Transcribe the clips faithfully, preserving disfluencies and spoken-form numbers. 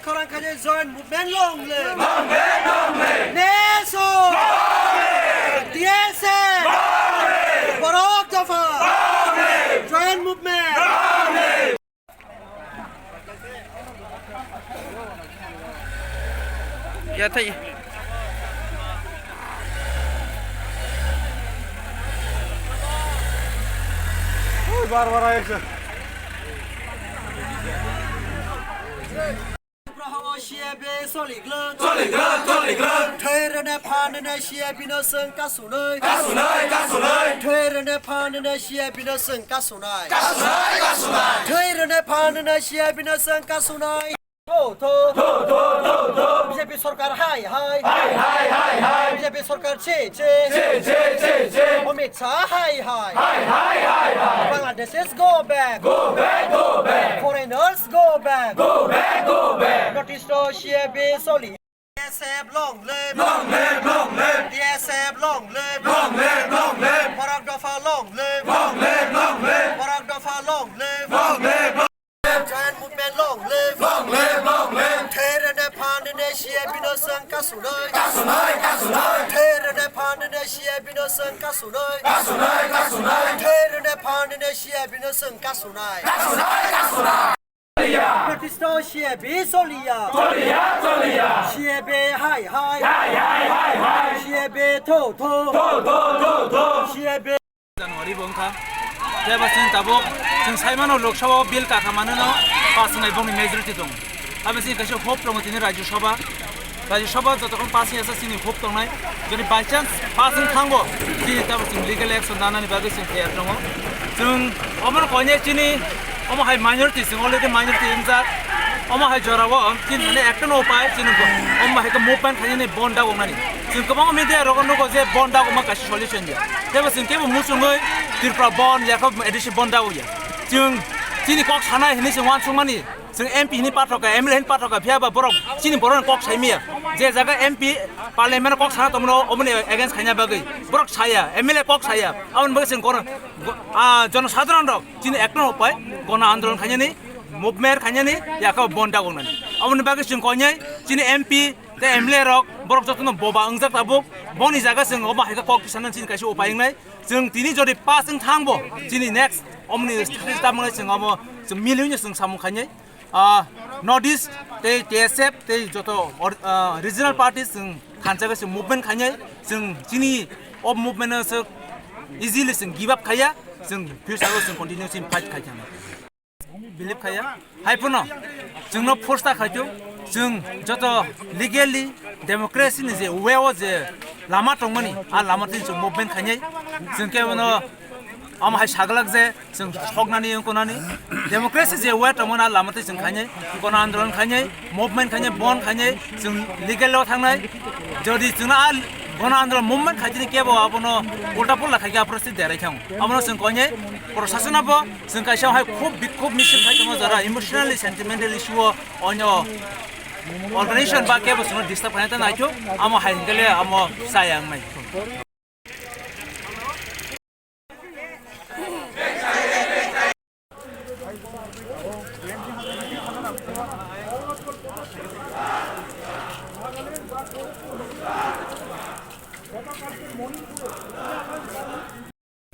Khorang khaje joint movement long live. Long live, long live. Neso. Long live. T S F. Long live. Borok dopha. Long live. Joint movement. Long live. Ya thai. Ui, bar bar ayaksa. Proho C A B soli glwk. Soli glwk, soli glwk. Thwi rwne phan rwne C A B no swng kasunai. Kasunai, kasunai. Thwi rwne phan rwne C A B no swng kasunai. Kasunai, kasunai. Thwi rwne phan rwne C A B no swng kasunai. Tho, tho. Tho, tho, tho, tho. B J P sorkar hai, hai. Hai, hai, hai, hai. B J P sorkar chi, chi. Chi, chi, chi, chi. Amit Shah hai, hai. Hai, hai, hai, hai. Bangladeshis go back. Go back, go back. Foreigners go back. Go back, go back. Notice to C A B soli. T S F long live. Long live, long live. T S F long live. Long live, long live. Borok dopha long live. Long live, long live. Borok dopha long live. Long live, long live. Joint movement long live. Long live, long live. Thwi rwne phan rwne C A B no swng kasunai. Kasunai, kasunai. Thwi rwne phan rwne C A B no swng kasunai. Kasunai, kasunai. Thwi rwne phan rwne C A B no swng kasunai. Kasunai, kasunai. Notice to C A B soliya. Soliya, soliya. C A B hai, hai. Hai, hai, hai, hai. C A B tho, tho. Tho, tho, tho, tho. C A B. January bo wngkha. Tei bo chini tabuk chwng saimano Lok Sabha o bill kakha manwino pass wngnai bongni majority tong. Abo chini kaisa hope tongo tini Rajya Sabha. Rajya Sabha jotokhon pass wngya se chini hope tongnai. Jodi by chance pass wng thangbo, chini tabuk chwng legal action nanani bagwi chwng tiyar tongo. Chwng omono koinai chini omo hai minority, chwng already minority wngjak. Omo hai jorao chini mane ekta no upai chini bo-, omo hai khe movement khainani bon dagoknani. Chwng kwbangma media rogo nugo je bon dagokma kaisa solution ya. Tebo chwng kebo muchungwi Tripura bon yakho A D C bon dagokya. Chwng chini kok sanai hinwi chwng uansukmani. Chwng M P hini pathokha, M L A hini pathokha, phiya ba borok chini borokni kok saimaya. Je jaga M P parliament kok sana tongmano, oboni against khaina bagwi borok saya, M L A kok saya. Aboni bagwi chwng kono, go-, ah, jonosadharon rok chini ekno upai gono andolon khainani, movement khainani, yakha bon dagoknani. Aboni bagwi chwng koinai chini M P tei M L A rok borok jotono boba wngjak tabuk. Boni jaga chwng obo hai khe kok tisana chini kaisa upai wngnai. Chwng tini jodi pass wng thangbo chini next omni state tamwnai chwng omo chwng milwino chwng samung khainai. Ah, North East tei T S F tei joto or-, ah, regional parties chwng thansa khe chwng movement khainai, chwng chini o movement no chwng easily chwng give up khaiya, chwng future o chwng continue chwng fight khai thangna. Believe khaiya, hai phano chwngno force ta khaito, chwng joto legally democracy ni je way o je lama tongmani, a lama twi chwng movement khainai, chwng khe bono omo hai saglak je chwng soknani wngkonani, democracy je way tongmani a lama twi chwng khainai, kono andolon khainai, movement khainai, bon khainai, chwng legal o thangnai. Jodi chwngno a gono andolon movement khaitini kebo abono ulta pulta khaikhe aphuru se derai thango. Abono chwng koinai proshasona bo chwng kaisa hai khub bikhub misil khai tongma jora emotionally sentimental issue o onyo organization ba kebo chwngno disturb khaina ta naitho, amo hai hwnkhe le amo chaya wngnai.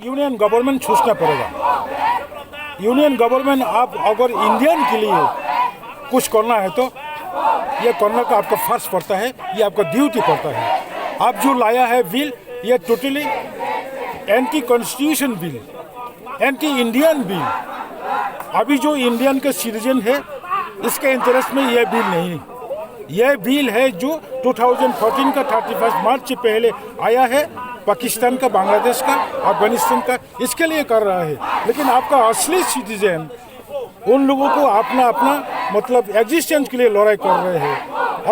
Union government सोचना पड़ेगा। Union government आप अगर इंडियन के लिए कुछ करना है तो ये करने का आपका फर्ज पड़ता है, ये आपका ड्यूटी पड़ता है। आप जो लाया है बिल, ये totally anti constitution bill, anti Indian bill. अभी जो इंडियन का सिटीजन है, इसके इंटरेस्ट में ये बिल नहीं। ये बिल है जो टू थाउजेंड फोर्टीन का थर्टी फर्स्ट मार्च से पहले आया है, पाकिस्तान का, बांग्लादेश का, अफगानिस्तान का, इसके लिए कर रहा है। लेकिन आपका असली सिटीजन उन लोगों को अपना, अपना मतलब एग्जिस्टेंस के लिए लड़ाई कर रहे हैं।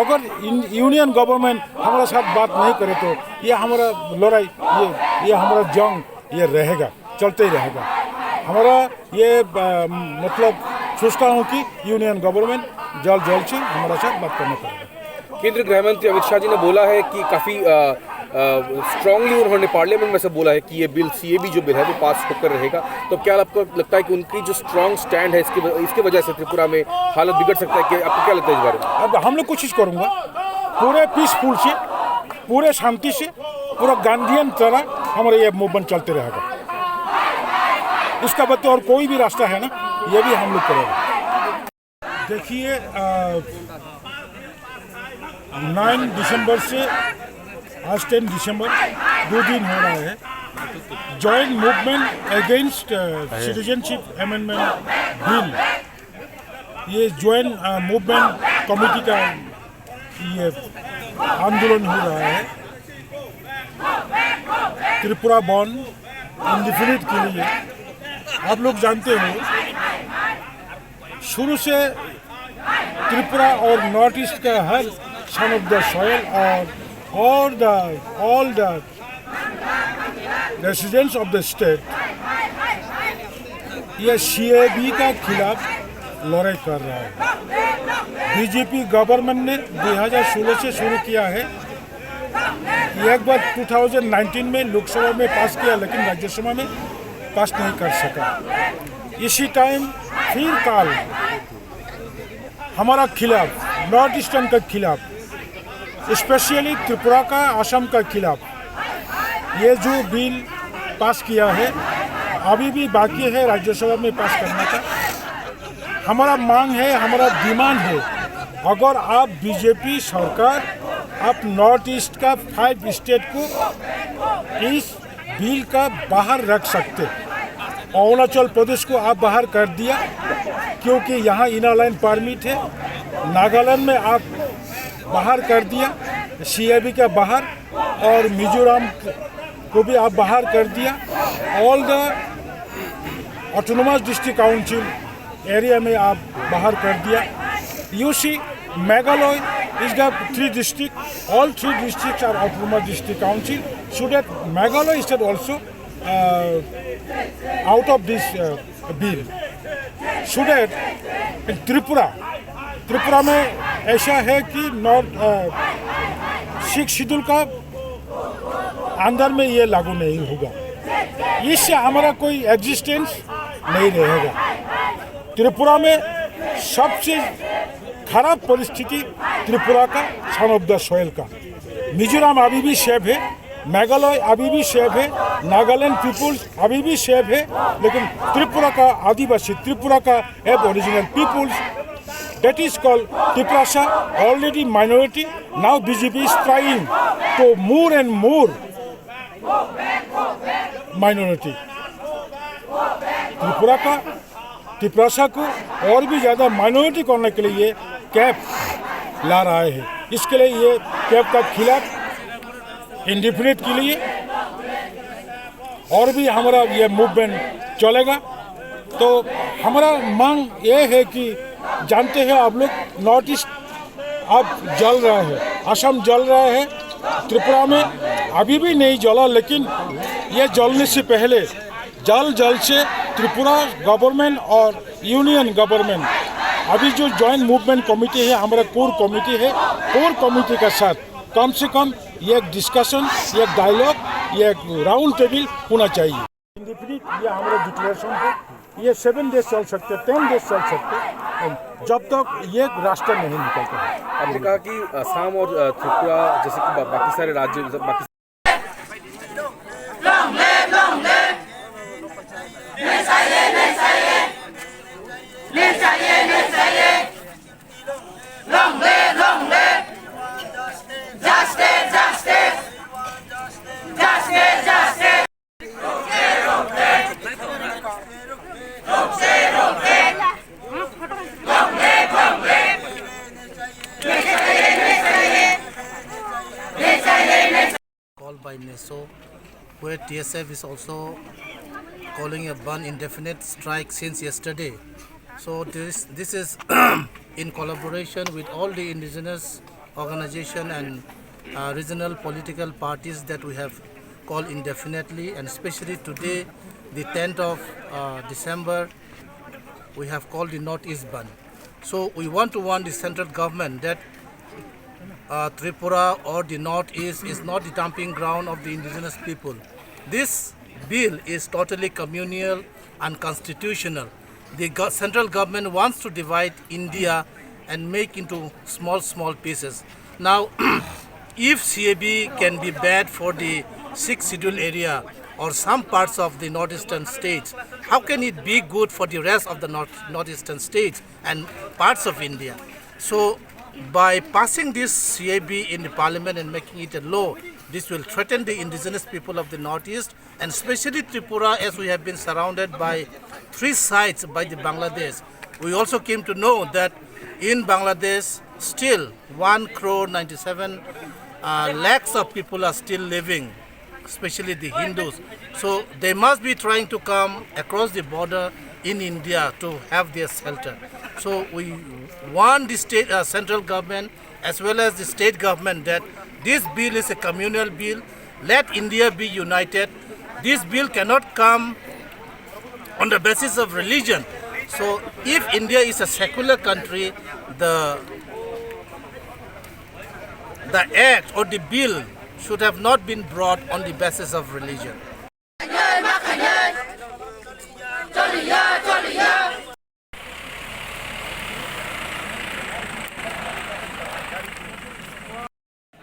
अगर इन-, यूनियन गवर्नमेंट हमारा साथ बात नहीं करे तो ये हमारा लड़ाई, ये, ये हमारा जंग, ये रहेगा, चलते ही रहेगा। हमारा ये, अ, मतलब सोचता हूँ कि यूनियन गवर्नमेंट जल्द, जल्द से हमारा साथ बात करना पड़ेगा। केंद्रीय गृह मंत्री अमित शाह जी ने बोला है कि काफ़ी, अ, स्ट्रांगली उन्होंने पार्लियामेंट में से बोला है कि ये बिल, सीएबी जो बिल है, वो पास होकर रहेगा। तो क्या आपको लगता है कि उनकी जो स्ट्रांग स्टैंड है, इसकी इसकी वजह से त्रिपुरा में हालत बिगड़ सकता है? क्या, आपको क्या लगता है इस बारे में? अब हम लोग कोशिश करूंगा पूरे पीसफुल से, पूरे शांति से, पूरा गांधीयन तरह हमारा ये मूवमेंट चलते रहेगा। इसका बाद तो और कोई भी रास्ता है ना, ये भी हम लोग करेंगे। देखिए, नाइन दिसंबर से आज टेन दिसंबर, दो दिन हो रहा है। Joint movement against citizenship amendment bill, ये जॉइंट मूवमेंट कमेटी का ये आंदोलन हो रहा है त्रिपुरा बंद इंडेफिनिट के लिए। आप लोग जानते हो, शुरू से त्रिपुरा और नॉर्थ ईस्ट का हर सन ऑफ द सॉयल और all the all the residents of the state ये सीएबी का खिलाफ लड़ाई कर रहा है। बीजेपी गवर्नमेंट ने दो हज़ार सोलह से शुरू किया है। एक बार टू थाउजेंड नाइनटीन में लोकसभा में पास किया, लेकिन राज्यसभा में पास नहीं कर सका। इसी टाइम फिर कल हमारा खिलाफ, नॉर्थ ईस्टर्न का खिलाफ, स्पेशली त्रिपुरा का, असम का खिलाफ ये जो बिल पास किया है, अभी भी बाकी है राज्यसभा में पास करने का। हमारा मांग है, हमारा डिमांड है, अगर आप बीजेपी सरकार, आप नॉर्थ ईस्ट का फाइव स्टेट को इस बिल का बाहर रख सकते। अरुणाचल प्रदेश को आप बाहर कर दिया, क्योंकि यहाँ इनर लाइन परमिट है। नागालैंड में आप बाहर कर दिया सीएबी का बाहर, और मिजोरम को भी आप बाहर कर दिया। All the autonomous district council area में आप बाहर कर दिया। You see, Meghalaya is the three district, all three districts are autonomous district council, so that Meghalaya state also uh, out of this uh, bill, so that in Tripura, Tripura में ऐसा है कि north six schedule का अंदर में ये लागू नहीं होगा, इससे हमारा कोई एग्जिस्टेंस नहीं रहेगा। त्रिपुरा में सबसे खराब परिस्थिति त्रिपुरा का, सन ऑफ द सॉइल का। मिजोरम अभी भी सेफ है, मेघालय अभी भी सेफ है, नागालैंड पीपुल्स अभी भी सेफ है, लेकिन त्रिपुरा का आदिवासी, त्रिपुरा का aboriginal peoples, that is called Tiprasa, already minority. Now B J P is trying to more and more minority. Tripura का, तिपरासा को और भी ज़्यादा माइनॉरिटी करने के लिए ये कैप ला रहा है। इसके लिए ये कैप का खिलाफ इंडेफिनिट के लिए और भी हमारा ये मूवमेंट चलेगा। तो हमारा मांग ये है कि जानते हैं आप लोग, नॉर्थ ईस्ट अब जल रहा है, असम जल रहा है, त्रिपुरा में अभी भी नहीं जला, लेकिन ये जलने से पहले जल जल से त्रिपुरा गवर्नमेंट और यूनियन गवर्नमेंट, अभी जो जॉइंट मूवमेंट कमेटी है, हमारा कोर कमेटी है, कोर कमेटी का साथ कम से कम ये एक डिस्कशन, ये एक डायलॉग, ये एक राउंड टेबल होना चाहिए। इंडेफिनिट ये हमारा डिक्लेरेशन है, ये सेवन डेज चल सकते, टेन डेज चल सकते, जब तक ये रास्ता नहीं निकलता है। आपने कहा कि असम और, अ, त्रिपुरा जैसे कि बा-, बाकी सारे राज्य, बाकी called by neso, where T S F is also calling a ban indefinite strike since yesterday. So this, this is in collaboration with all the indigenous organization and, uh, regional political parties that we have called indefinitely, and especially today, the tenth of, uh, December, we have called the Northeast Bandh. So we want to warn the central government that uh, Tripura or the Northeast is not the dumping ground of the indigenous people. This bill is totally communal, unconstitutional. The go-, central government wants to divide India and make into small, small pieces. Now, if C A B can be bad for the Sixth Schedule area or some parts of the northeastern states, how can it be good for the rest of the north, northeastern states and parts of India? So, by passing this C A B in the parliament and making it a law, this will threaten the indigenous people of the northeast, and especially Tripura, as we have been surrounded by three sides by the Bangladesh. We also came to know that in Bangladesh, still one crore ninety-seven, uh, lakhs of people are still living, especially the Hindus. So they must be trying to come across the border in India to have their shelter. So we want the state, uh, central government as well as the state government that this bill is a communal bill. Let India be united. This bill cannot come on the basis of religion. So if India is a secular country, the, the act or the bill should have not been brought on the basis of religion.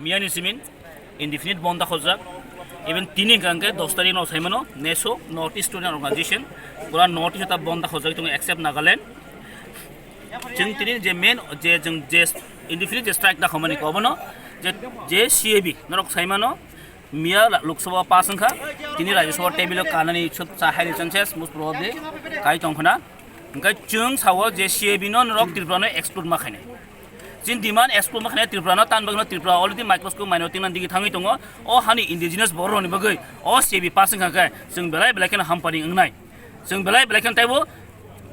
Miyani simin indefinite bonda khojak. Even tini hwnkha hwnkhe dos tarikh no saimano neso North East Student Organization, pura North East ta bonda khojak tongo except Nagaland. Chwng tini je main je chwng je indefinite je strike da khomani ko bono je, je C A B norok saimano miya Lok Sabha pass wngkha, tini Rajya Sabha table o kanani sut cha highly chances most probably kai tongkhna. Hwnkhe chwng sao je C A B no norok Tripura no exclude ma khainai. Chini demand exclude ma khainai Tripura no, tan bagwi no Tripura already microscopic minority no digi thangwi tongo. O hani indigenous borok rokni bagwi o C A B pass wngkha khe chwng belai belai kheno hampani wngnai. Chwng belai belai kheno taibo,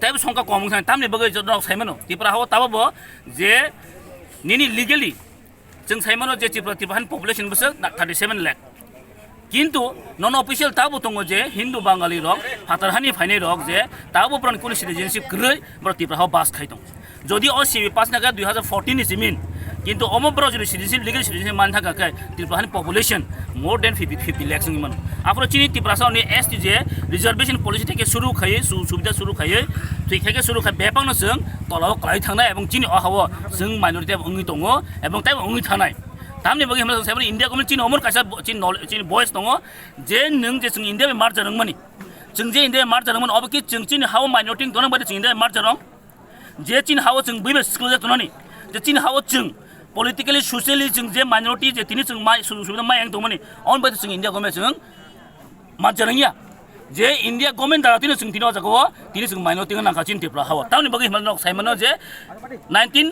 taibo songkha kom wngkha, tamni bagwi norok saimano Tripura hao tabo bo je nini legally chwng saimano je Tripura, Tripura hani population bwswk na thirty seven lakh. Kintu non official tabo tongo je Hindu Bangali rok, phatar hani phainai rok je tabo borok kunu citizenship kwrwi borok Tripura hao bas khai tong. Jodi o C A B pass naka dui hazar fourteen ni simin, kintu omo borok jodi citizenship, legal citizenship man thaka khe Tripura hani population more than fifty, fifty lakhs wngwi mano. Aphuru chini Tripura sa ni S T je reservation policy theke suru khai, su-, subida suru khai, twi theke suru khai bepang no chwng tolao kwlai thangnai, ebong chini o hao chwng minority wngwi tongo, ebong taibo wngwi thanai. Tamni bagwi hwnba saimano India government chini omor kaisa bo-, chini nol-, chini voice tongo je nwng je chwng India bai merger wngmani. Chwng je India bai merger wngmani, obo khe chwng chini hao minority tongnai bai chwng India bai merger wng. Je chini hao chwng bui bai swkang jak tongnani. Je chini hao chwng politically, socially chwng je minority je tini chwng mai su-, subida mai ang tongmani. Oboni bai chwng India government chwng merger wngya. Je India government dara tini chwng tini o jaga o tini chwng minority wngna nangkha chini Tripura hao. Tamni bagwi hwnba nok saimano je nineteen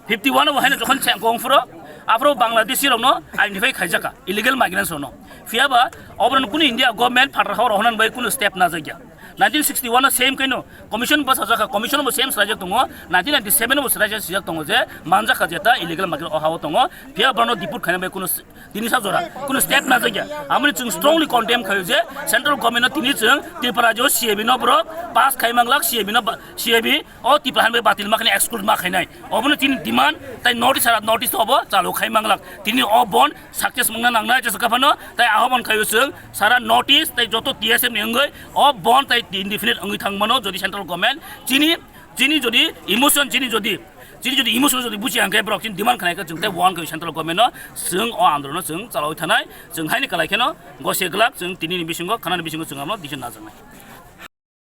fifty one o haino jokhon se kong phuro, aphuru Bangladeshi rokno identify khaijaka, illegal migrants rokno. Phiyaba oborok kunu India government phatar hao rohorna bai kunu step najakya. Nineteen sixty one o same kaino commission bwsajak kha, commission bo same swlaijak tongo, nineteen ninety seven o bo swlaijak sijak tongo je manjak kha jeta illegal migrant o hao tongo, phiyaba borokno deport khaina bai kunu s-, tini sa jora kunu step najakya. Amoni chwng strongly condemn khaio je central government no tini chwng Tripura rajyo C A B no borok pass khai manglak, C A B no ba-, C A B o Tripura hani bai batil ma khainai, exclude ma khainai. Obono chini demand, tai notice sara notice obo chalo khai manglak. Tini o bon success wngna nangnai jesa kaphano, tai ahobon khaio chwng sara notice tai joto T S F ni wngwi o bon tai indefinite wngwi thang mano jodi central government chini, chini jodi emotion, chini jodi, chini jodi emotion jodi buji ang khe borok chini demand khanai khe chwng tai wan khaio central government no chwng o andolon no chwng chalawi thanai, chwng haini kalai kheno gose glak chwng tini ni bisingo khanani bisingo chwng abono decision najaknai.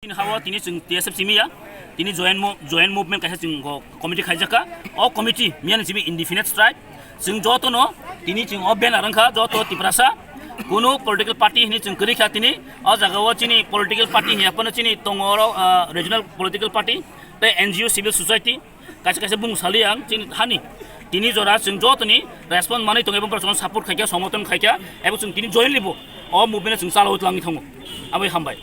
Tini hao tini chwng T S F simi ya, tini joint mo-, joint movement kaisa chwng go committee khaijak kha. O committee miyani simi indefinite strike. Chwng joto no tini chwng o banner wngkha joto Tiprasa. Kunu political party hini chwng kwrwi kha tini. O jaga o chini political party hiya phano chini tongo oro, ah, regional political party tei N G O civil society. Kaisa kaisa bung sali ang chini hani tini jora chwng jotoni response manwi tongo, ebong borok chwng support khaikha, somorthon khaikha, ebong chwng tini jointly bo o movement chwng chalwi twlangwi thango. Aboni hambai.